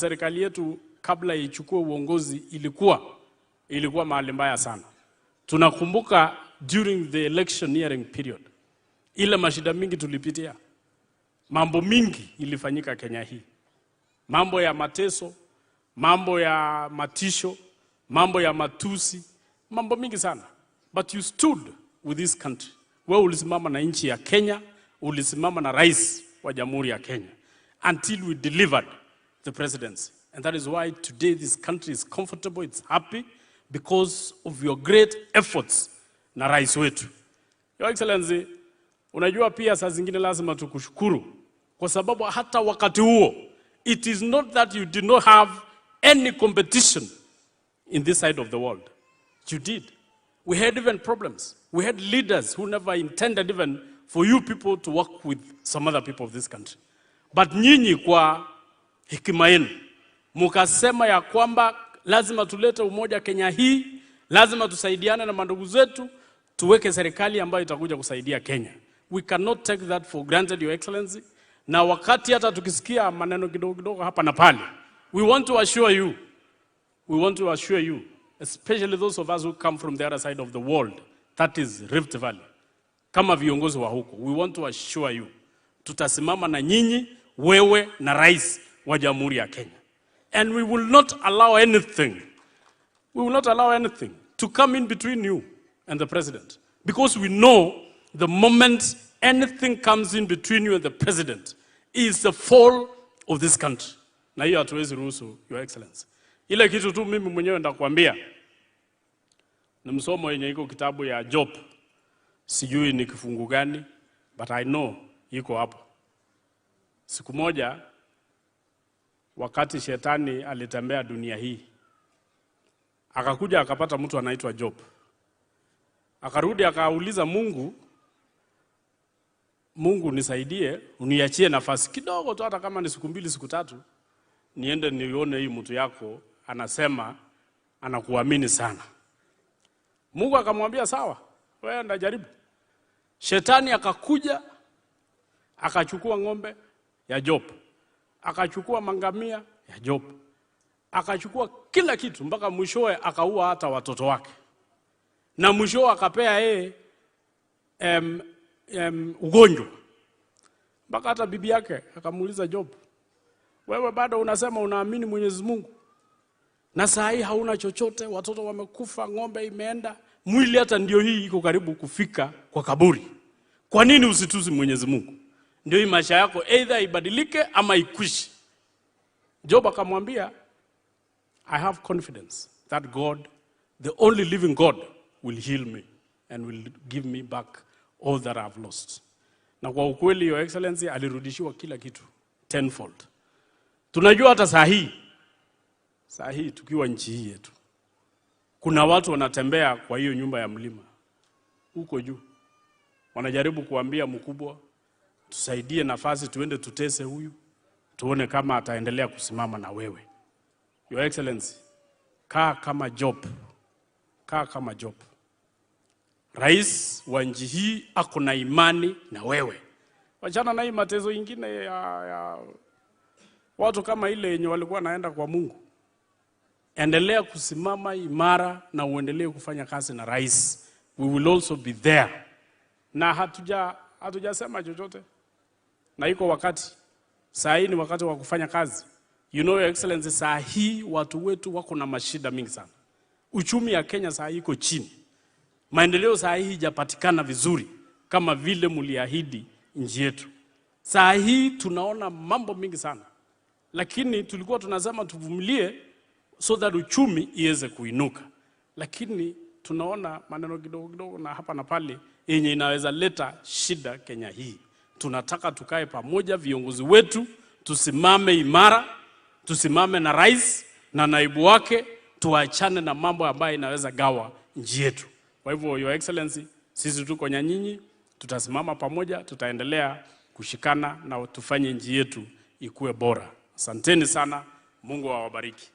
Serikali yetu kabla ichukue uongozi ilikuwa mahali mbaya sana. Tunakumbuka during the electioneering period, ile mashida mingi tulipitia, mambo mingi ilifanyika Kenya hii, mambo ya mateso, mambo ya matisho, mambo ya matusi, mambo mingi sana, but you stood with this country. Wewe ulisimama na nchi ya Kenya, ulisimama na rais wa Jamhuri ya Kenya until we delivered the presidency. And that is why today this country is comfortable, it's happy because of your great efforts na rais wetu. Your Excellency, unajua pia saa zingine lazima tukushukuru kwa sababu hata wakati huo, it is not that you did not have any competition in this side of the world. You did. We had even problems. We had leaders who never intended even for you people to work with some other people of this country. But nyinyi kwa hekima yenu mukasema ya kwamba lazima tulete umoja Kenya hii, lazima tusaidiane na mandugu zetu, tuweke serikali ambayo itakuja kusaidia Kenya. We cannot take that for granted, Your Excellency. Na wakati hata tukisikia maneno kidogo kidogo hapa na pale, we want to assure you, we want to assure you, especially those of us who come from the other side of the world, that is Rift Valley, kama viongozi wa huko, we want to assure you, tutasimama na nyinyi, wewe na rais wa Jamhuri ya Kenya. And we will not allow anything, we will not allow anything to come in between you and the president. Because we know the moment anything comes in between you and the president is the fall of this country. Na hiyo hatuwezi ruhusu, Your Excellency. Ile kitu tu mimi mwenyewe ndakwambia ni msomo yenye iko kitabu ya Job, sijui ni kifungu gani, but I know iko hapo. Siku moja wakati shetani alitembea dunia hii, akakuja akapata mtu anaitwa Job. Akarudi akauliza Mungu, "Mungu nisaidie, uniachie nafasi kidogo tu, hata kama ni siku 2, siku 3, niende nione hii mtu yako anasema anakuamini sana." Mungu akamwambia, "Sawa, wewe enda jaribu." Shetani akakuja akachukua ng'ombe ya Job, akachukua mangamia ya Job, akachukua kila kitu mpaka mwishowe akaua hata watoto wake, na mwishowe akapea yeye ugonjwa mpaka hata bibi yake akamuuliza Job, "Wewe bado unasema unaamini Mwenyezi Mungu na saa hii hauna chochote, watoto wamekufa, ng'ombe imeenda, mwili hata ndio hii iko karibu kufika kwa kaburi. Kwa nini usitusi Mwenyezi Mungu? Ndio hii maisha yako either ibadilike ama ikwishe." Job akamwambia, "I have confidence that God, the only living God, will heal me and will give me back all that I've lost." Na kwa ukweli, Your Excellency, alirudishiwa kila kitu tenfold. Tunajua hata saa hii tukiwa nchi hii yetu, kuna watu wanatembea kwa hiyo nyumba ya mlima huko juu, wanajaribu kuambia mkubwa, "Tusaidie nafasi tuende tutese huyu, tuone kama ataendelea kusimama na wewe." Your Excellency, kaa kama Job, kaa kama Job. Rais wa nchi hii ako na imani na wewe. Wachana na hii mateso ingine ya watu kama ile yenye walikuwa naenda kwa Mungu. Endelea kusimama imara na uendelee kufanya kazi na rais. We will also be there. Na hatujasema chochote, na iko wakati. Saa hii ni wakati wa kufanya kazi. You know, Your Excellency, saa hii watu wetu wako na mashida mingi sana. Uchumi ya Kenya saa hii iko chini. Maendeleo saa hii haijapatikana vizuri kama vile mliahidi nchi yetu. Saa hii tunaona mambo mingi sana, lakini tulikuwa tunasema tuvumilie so that uchumi iweze kuinuka, lakini tunaona maneno kidogo kidogo na hapa na pale yenye inaweza leta shida Kenya hii. Tunataka tukae pamoja, viongozi wetu, tusimame imara, tusimame na rais na naibu wake, tuachane na mambo ambayo inaweza gawa nchi yetu. Kwa hivyo, Your Excellency, sisi tuko na nyinyi, tutasimama pamoja, tutaendelea kushikana na tufanye nchi yetu ikuwe bora. Asanteni sana, Mungu awabariki.